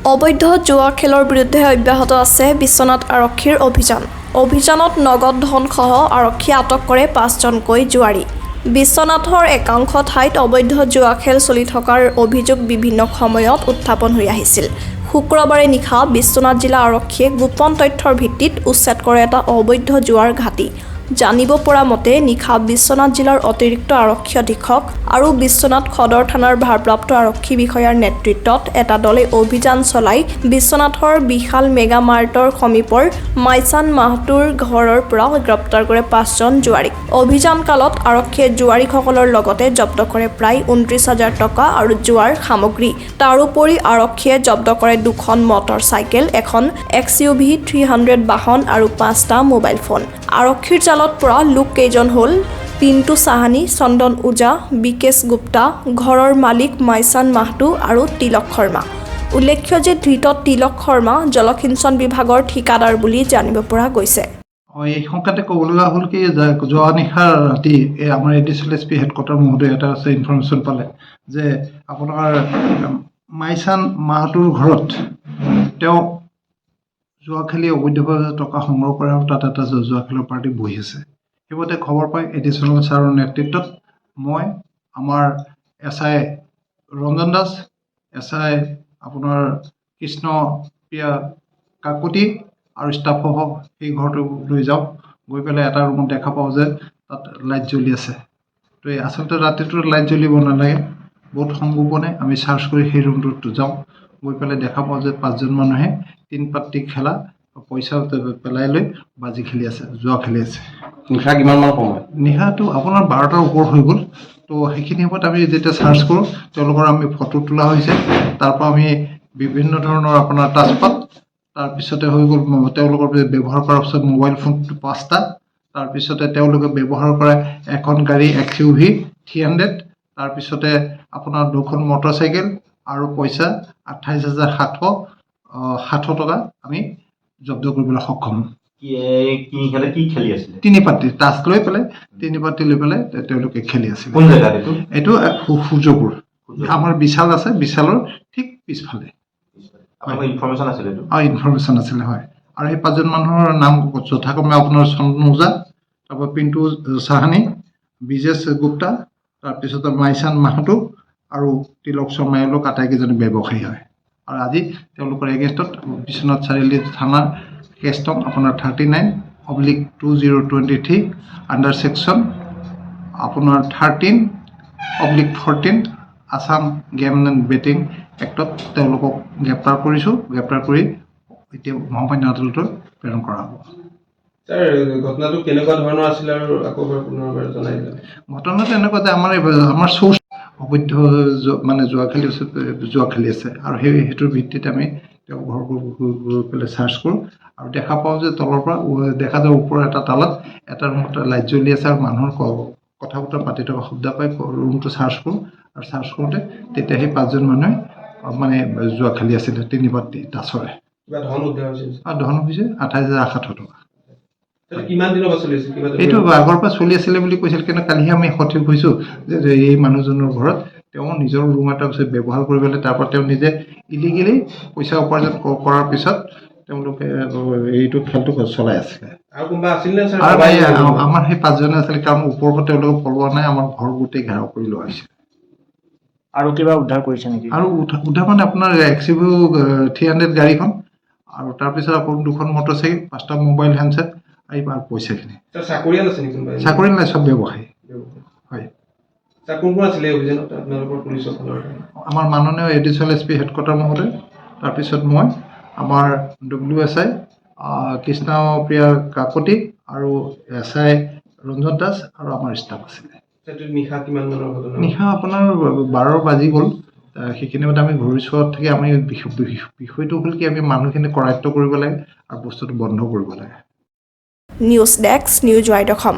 অবৈধ জুৱা খেলৰ বিৰুদ্ধে অব্যাহত আছে বিশ্বনাথ আৰক্ষীৰ অভিযান। অভিযানত নগদ ধনসহ আৰক্ষীয়ে আটক কৰে পাঁচজনকৈ জুৱাৰী। বিশ্বনাথৰ একাংশ ঠাইত অবৈধ জুৱা খেল চলি থকাৰ অভিযোগ বিভিন্ন সময়ত উত্থাপন হৈ আহিছিল। শুক্ৰবাৰে নিশা বিশ্বনাথ জিলা আৰক্ষীয়ে গোপন তথ্যৰ ভিত্তিত উচ্ছেদ কৰে এটা অবৈধ জুৱাৰ ঘাটি। জানিব পৰা মতে, নিশা বিশ্বনাথ জিলাৰ অতিৰিক্ত আৰক্ষী অধীক্ষক আৰু বিশ্বনাথ সদৰ থানাৰ ভাৰপ্ৰাপ্ত আৰক্ষী বিষয়াৰ নেতৃত্বত এটা দলে অভিযান চলাই বিশ্বনাথৰ বিশাল মেগা মাৰ্টৰ সমীপৰ মাইচান মাহটোৰ ঘৰৰ পৰা গ্ৰেপ্তাৰ কৰে পাঁচজন জুৱাৰীক। অভিযানকালত আৰক্ষীয়ে জুৱাৰীসকলৰ লগতে জব্দ কৰে প্ৰায় 29 হাজাৰ টকা আৰু জুৱাৰ সামগ্ৰী। তাৰোপৰি আৰক্ষীয়ে জব্দ কৰে দুখন মটৰ চাইকেল, এখন এক্স ইউ ভি 300 বাহন আৰু পাঁচটা মোবাইল ফোন। আৰক্ষীৰ জালত পৰা লোক কেইজন হ'ল পিণ্টু চাহানী, চন্দন ওজা, বিকেশ গুপ্তা, ঘৰৰ মালিক মাইচান মাহতো আৰু তিলক শৰ্মা। উল্লেখ্য যে ধৃত তিলক শৰ্মা জলসিঞ্চন বিভাগৰ ঠিকাদাৰ বুলি জানিব পৰা গৈছে। অঁ, এই সংক্ৰান্তে ক'ব লগা হ'ল কি, যোৱা নিশা ৰাতি এই আমাৰ এডিশ্যনেল এছ পি হেডকোৱাৰ্টাৰ মহোদয় এটা আছে, ইনফৰমেশ্যন পালে যে আপোনাৰ মাইচান মাহটোৰ ঘৰত তেওঁ জুৱা খেলি অবৈধভাৱে টকা সংগ্ৰহ কৰে আৰু তাত এটা জুৱা খেলৰ পাৰ্টি বহি আছে। সেইমতে খবৰ পাই এডিশ্যনেল ছাৰৰ নেতৃত্বত মই, আমাৰ S I Ranjan Das, S I আপোনাৰ কৃষ্ণ প্ৰিয়া কাকতি আৰু ষ্টাফসহ সেই ঘৰটোলৈ যাওঁ। গৈ পেলাই এটা ৰুমত দেখা পাওঁ যে তাত লাইট জ্বলি আছে। তো এই আচলতে ৰাতিটো লাইট জ্বলিব নালাগে। বহুত সংগোপনে আমি চাৰ্চ কৰি সেই ৰুমটোত যাওঁ। গৈ পেলাই দেখা পাওঁ যে পাঁচজন মানুহে তিন পাত্তি খেলা পইচা পেলাই লৈ বাজি খেলি আছে, জুৱা খেলি আছে। নিশা কিমান মান সময়? নিশাটো আপোনাৰ 12টাৰ ওপৰ হৈ গ'ল। তো সেইখিনি সময়ত আমি যেতিয়া চাৰ্চ কৰোঁ, তেওঁলোকৰ আমি ফটো তোলা হৈছে। তাৰপৰা আমি বিভিন্ন ধৰণৰ আপোনাৰ তাচপাত, তাৰপিছতে হৈ গ'ল তেওঁলোকৰ ব্যৱহাৰ কৰাৰ পিছত মোবাইল ফোন পাঁচটা, তাৰপিছতে তেওঁলোকে ব্যৱহাৰ কৰা এখন গাড়ী এক্স ইউ ভি 300, তাৰপিছতে আপোনাৰ দুখন মটৰচাইকেল আৰু পইচা 28,700 টকা আমি জব্দ কৰিবলৈ সক্ষম হ'ম। কি কি খেলে, কি খেলি আছিলে? তিনি পাত্তি তাচ লৈ পেলাই, তিনি পাত্তি লৈ পেলাই তেওঁলোকে খেলি আছিল। কোন জেগাত এইটো? এইটো সূৰ্যপুৰ, আমাৰ বিশাল আছে, বিশালৰ ঠিক পিছফালে। আপোনালোকৰ ইনফৰমেশ্যন আছিলে এইটো? অঁ, ইনফৰমেশ্যন আছিলে, হয়। আৰু সেই পাঁচজন মানুহৰ নাম যথাক্ৰমে আপোনাৰ চন্দন ওজা, তাৰপৰা পিণ্টু চাহানী, বিজেশ গুপ্তা, তাৰপিছতে মাইচান মাহাতো আৰু তিলক শৰ্মা। এওঁলোক আটাইকেইজন ব্যৱসায়ী হয়। আৰু আজি তেওঁলোকৰ এগেইনষ্টত বিশ্বনাথ চাৰিআলি থানাৰ কেছ নং আপোনাৰ 39/2023 under section আপোনাৰ 13/14 Assam Game and Betting এক্টত তেওঁলোকক গ্ৰেপ্তাৰ কৰিছোঁ। গ্ৰেপ্তাৰ কৰি এতিয়া মহামান্য আদালতত প্ৰেৰণ কৰা হ'ব। ছাৰ, ঘটনাটো কেনেকুৱা ধৰণৰ আছিলে আৰু আকৌ এবাৰ পুনৰবাৰ জনাই দিলে। ঘটনাটো এনেকুৱা যে আমাৰ চ'ৰ্চ অবৈধ মানে জুৱা খেলি আছে, জুৱা খেলি আছে আৰু সেইটোৰ ভিত্তিত আমি তেওঁক ঘৰ গৈ পেলাই চাৰ্চ কৰোঁ আৰু দেখা পাওঁ যে তলৰ পৰা দেখা যায় ওপৰৰ এটা তালাত এটা ৰুমত লাইট জ্বলি আছে আৰু মানুহৰ কথা বতৰা পাতি থকা শব্দ পাই ৰুমটো চাৰ্চ কৰোঁ। আৰু চাৰ্চ কৰোঁতে তেতিয়া সেই পাঁচজন মানুহে মানে জুৱা খেলি আছিলে তিনি পাত্তি তাচৰে। কিবা ধন উদ্ধাৰ হৈছিল? আৰু ধন হৈছে 28,700 টকা। সেইটো কিমান দিনৰ পৰা চলি আছিল কিবা? এইটো আগৰ পৰা চলি আছিলে বুলি কৈছিল, কিন্তু কালিহে আমি সঠিক হৈছোঁ যে এই মানুহজনৰ ঘৰত তেওঁ নিজৰ ৰুম এটা ব্যৱহাৰ কৰি পেলাই তাৰ পৰা তেওঁ নিজে ইলিগেলি পইচা উপাৰ্জন কৰাৰ পিছত তেওঁলোকে এইটো খেলটো চলাই আছিলে। আৰু কোনোবা আছিল নে ছাৰ? আৰু এই আমাৰ সেই পাঁচজনে আছিলে, কাৰণ ওপৰৰ পৰা তেওঁলোকে পলোৱা নাই, আমাৰ ঘৰ গোটেই ঘেৰাও কৰি লোৱা হৈছে। আৰু কিবা উদ্ধাৰ কৰিছে নেকি? আৰু উদ্ধাৰ মানে আপোনাৰ এক্স ইউ ভি 300 গাড়ীখন আৰু তাৰপিছত আকৌ দুখন মটৰচাইকেল, পাঁচটা মোবাইল হেণ্ডছেট আৰু পইচাখিনি। ছাৰ, চাকৰিয়াল আছে নেকি কোনোবা? চাকৰি নাই, চব ব্যৱসায়ী হয়। ছাৰ, কোন কোন আছিলে এই অভিযানত আপোনালোকৰ পুলিচৰ ফালৰ পৰা? আমাৰ মাননীয় এডিশ্যনেল এছ পি হেডকোৱাৰ্টাৰ মহোদয়, তাৰপিছত মই, আমাৰ W S I Krishnapriya Kakati আৰু এছ I Ranjan Das আৰু আমাৰ ষ্টাফ আছিলে। ছাৰ, এইটো নিশা কিমান মানৰ ঘটনা? নিশা আপোনাৰ 12 বাজি গ'ল। সেইখিনি মতে আমি ঘড়ী চোৱাত থাকি আমি বিষয়টো হ'ল কি, আমি মানুহখিনি কৰায়ত্ব কৰিব লাগে আৰু বস্তুটো বন্ধ কৰিব লাগে। News desk, news wide Assam.